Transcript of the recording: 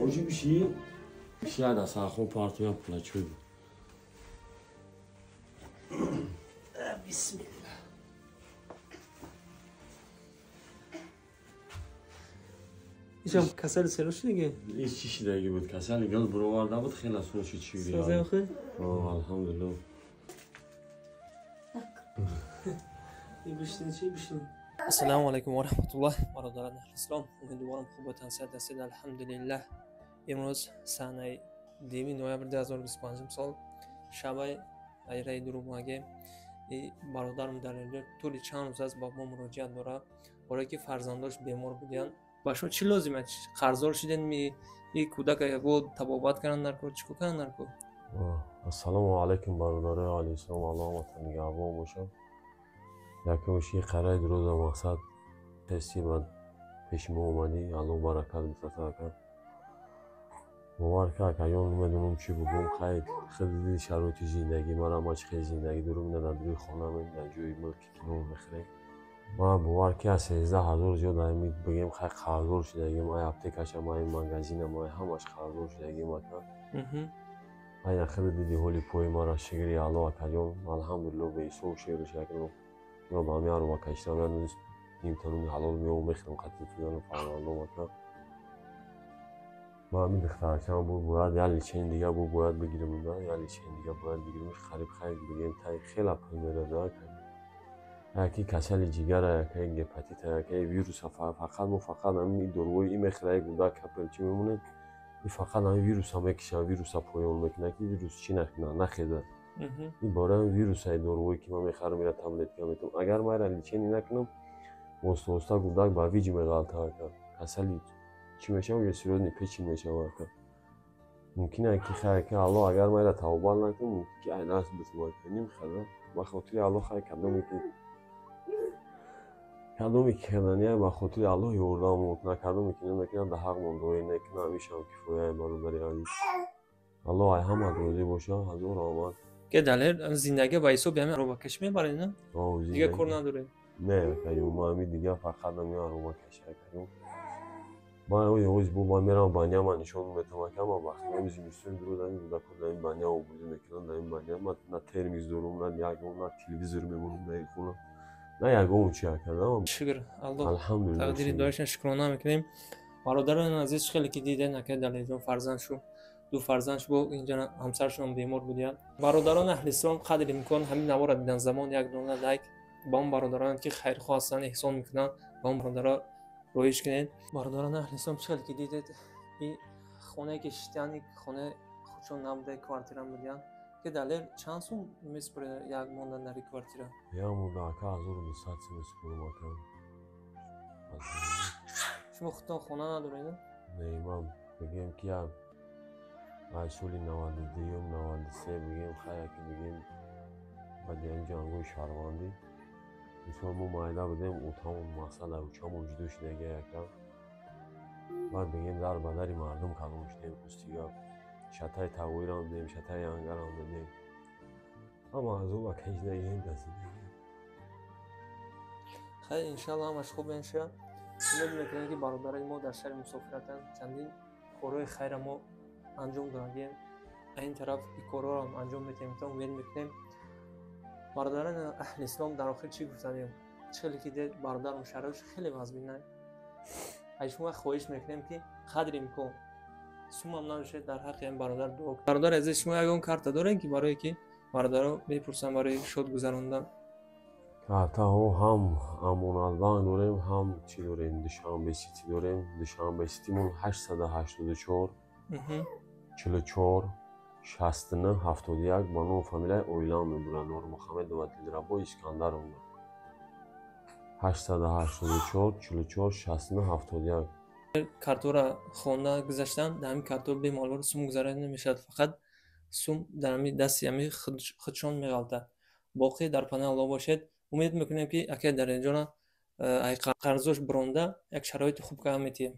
Оҷи биши? Шиа да сархон партоя пулачӯй буд. Бисмилла. Ишам касали серо шудаги? Иш чӣ шидаги буд? Касали гал буроварда буд, хела сон шуд чӣ. Созем хӯй? Алҳамдулилло. Бишин чӣ бишин? Ассалому алайкум ва раҳматуллоҳ, бародарони аҳли ислом. Умедворам хуб ва тансиҳат ҳастед. Алҳамдулиллаҳ. Имрӯз санаи 2 ноябри 2025 сол, шабаи айраи дурӯғмаге. Бародарам дар инҷо тӯли чанд рӯз аст ба мо муроҷиат дорад, барое ки фарзандош бемор будиянд. Ба шумо чӣ лозим аст? Қарздор шуден ми? И кӯдака ягон табобат кардан дар кор, чӣ кор кардан дар кор? Ассалому алайкум, бародарои аҳли ислом, Аллоҳ ҳаматон нигаҳбон бошад. Якумш и қараи дурӯза мақсад тести ба пеши мо омадӣ, Аллоҳ баракат битата ака. Бовар ка акаён, намедонам чӣ бугум, хайр, худ диди шароити зиндагӣ мара, ма чӣ хел зиндагӣ дорам, ина дар рӯи хонам, дар ҷои мулки ки нон мехӯрем. Ма бовар ки аз 13 000 зиёд ами бигем, хай, қарздор шудагим, ай аптекашам, ай магазинам, ай ҳамаш қарздор шудагим ака. Ай худ диди ҳоли пои мара, шукри Аллоҳ акаҷон, алҳамдулилло, беҳисоб шукрш якрам. Ма ба ҳами ароба кашидам, як нимтануни ҳалол меом мехӯрам қатъи фиёну фарзандом ака. Ма ҳамин духтарачам буд, бояд як лечение дига буд, бояд бигирам, як лечение дига бояд бигирамш, қариб, хайр, бигем, тай хела пул медода ака. Яки касали ҷигара, якаи гепатита, якаи вируса, фақат мо фақат ҳамин доруҳои и мехӯра, як гуда капель чӣ мемонем, и фақат ҳамин вируса мекиша, вируса поён мекунад, ки вирус чӣ накунад, нахезад. И бораи вирусаи доруҳое ки ман мехарам, ира таблетка метавам. Агар ман ира лечение накунам, оҳиста оҳиста гудак ба ВИЧ меғалта ака. Касали чӣ мешавад, ё серьёзный печень мешавад ака. Мумкин ки хайр ки Аллоҳ, агар ман ира табобат накунам, мумкин ки ай даст битам ака. Нимхела ба хотири Аллоҳ, хайр, кадоме ки кардания, ба хотири Аллоҳ ёрдам мекунад, кадоме ки намекунад, дар ҳақмон дуое накунад, ҳамишам кифояе. Бародари азиз, Аллоҳ ай ҳамат розӣ бошад, ҳазор раҳмат. Ке Далер, зиндагӣ ба ҳисоби ҳамин аробакашӣ мебаред, на? Дига кор надоред? Не, акаҷон, ма ҳамин дига фақат ҳамин аробакашӣ, акаҷон. Ман оз бо ман мерам баня, ман нишон метавам ака, ман вақти зимистон дурӯз ҳамин кӯдакон дар ин баня обозӣ мекунанд, дар ин баня. Ман на термиз дорум, на ягон, на телевизор мемонам дар ин хона, на ягон чи ака. Шукр Аллоҳ, тақдири дуояшон шукрона мекунем. Бародарони азиз, хеле ки диден, ака Далерҷон фарзанд шу, ду фарзанд шу, бо инҷа ҳамсарашон бемор будиянд. Бародарони аҳли ислом, қадри имкон ҳамин навора дидан замон як дона лайк ба он бародароне ки хайрхоҳ ҳастанд, эҳсон мекунанд, ба он бародаро роиш кунед. Бародарони аҳли ислом, чӣ хеле ки дидед, и хонае ки шиштиянд, хонаи худшон набуда, квартира будиянд. Ки Далер, чанд сум месупоред як мондан дар квартира? Як монда ака, 1200 сум месупорам ака. Шумо худтон хона надоред? Не, ман бигем ки як ай соли 92-юм, 93 бигем, хайр, ки бигем, баъди ҳамин ҷангҳои шаҳрвандӣ, мисол, мо майда будем, отамон мақсад учамон ҷудо шудаги ака. Баъд бигем, дар ба дари мардум калон шудем. Пустига шатаи тағоирам дидем, шатаи ангарам дидем, ҳама азоба кашидагием дар зиндагӣ. Хайр, иншалло, ҳамаш хуб мешавад. Умед мекунем, ки бародарои мо дар шаҳри мусофиратанд, чандин корҳои хайра мо анҷом додагем, ин тараф и корҳоро анҷом метиҳем, то умед мекунем. Бародарони аҳли ислом, дар охир чӣ гуфтанем? Чӣ хеле ки дид, бародарам шароитш хеле вазмин. Аз шумо хоҳиш мекунем, ки қадри имкон сумам набошед, дар ҳаққи ин бародар дуо. Бародари азиз, шумо ягон карта дорем, ки барое ки бародаро мепурсанд барои шод гузарондан? Картаҳо ҳам Амонатбанк дорем, ҳам чӣ дорем, Душанбе Сити дорем. Душанбе Ситимон 884 44 69 71, ба ному фамилияи оилаам мебурад, Нурмуҳаммедова Дилрабо Искандаровна. 884 44 69 71. Картора хонда гузаштан, дар ҳамин карто бемалол сум гузаронида намешавад, фақат сум дар ҳамин дасти ҳамин худшон меғалтад. Боқӣ дар паноҳи Аллоҳ бошед. Умед мекунем, ки акай Далерҷона ай қарзош биронда, як шароити хуб карда метиҳем.